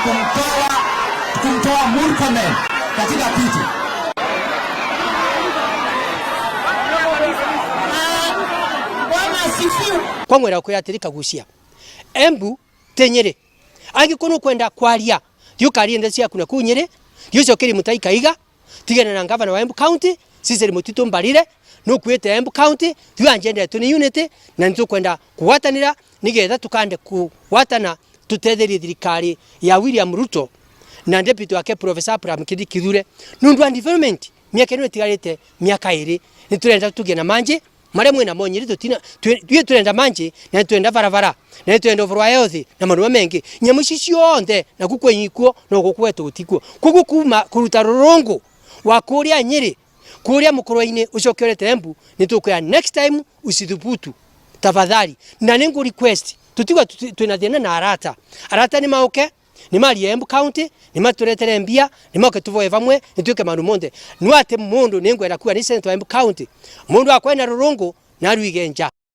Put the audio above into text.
kumtoa kumtoa Murkomen katika kiti. Bwana asifiwe. Kwa mwira kwira atiri kagucia Embu ti Nyeri angikorwo nukwenda kwaria thiĩ ũkarie ndeto ciaku na kuu Nyeri thiĩ ũcokerie Mutahi Kahiga tigana na ngavana wa Embu County Cecily Mutitu Mbarire nũkuĩte Embu County ithuĩ agenda yetu nĩ unity na nĩtũkwenda kũgwatanĩra nĩgetha tũkande kũgwatana tũtetherie thirikari ya William Ruto na deputy wake Professor Abraham Kindiki Kithure nũndũ wa development miaka ĩno ĩtigarĩte miaka ĩrĩ nĩtũrenda tũgĩe na manjĩ maria mwina mo Nyeri tutina twi turenda manji na turenda barabara na turenda ũhoro wa health na maũndũ mengi nyamu ici cionthe na ku kwenyu ikuo no gũkũ gwetũ gũtikuo. Koguo kuma kũruta rũrũngũ wa kũrĩa Nyeri kũrĩa mũkũrwe-inĩ ũcoke ũrete Embu nĩtũkwĩra next time usithubutu tafadhali. Na nĩ ngũ request tũtigwe twĩna thĩna na arata, arata nĩ maũke nĩ marie Embu County nĩ matũretere mbia nĩ moke tũvoe vamwe nĩ twĩke maũndũ monthe. No atĩ mũndũ nĩ ngwenda kuga nĩ senator wa Embu County mũndũ akwena rũrũngũ na aruige nja.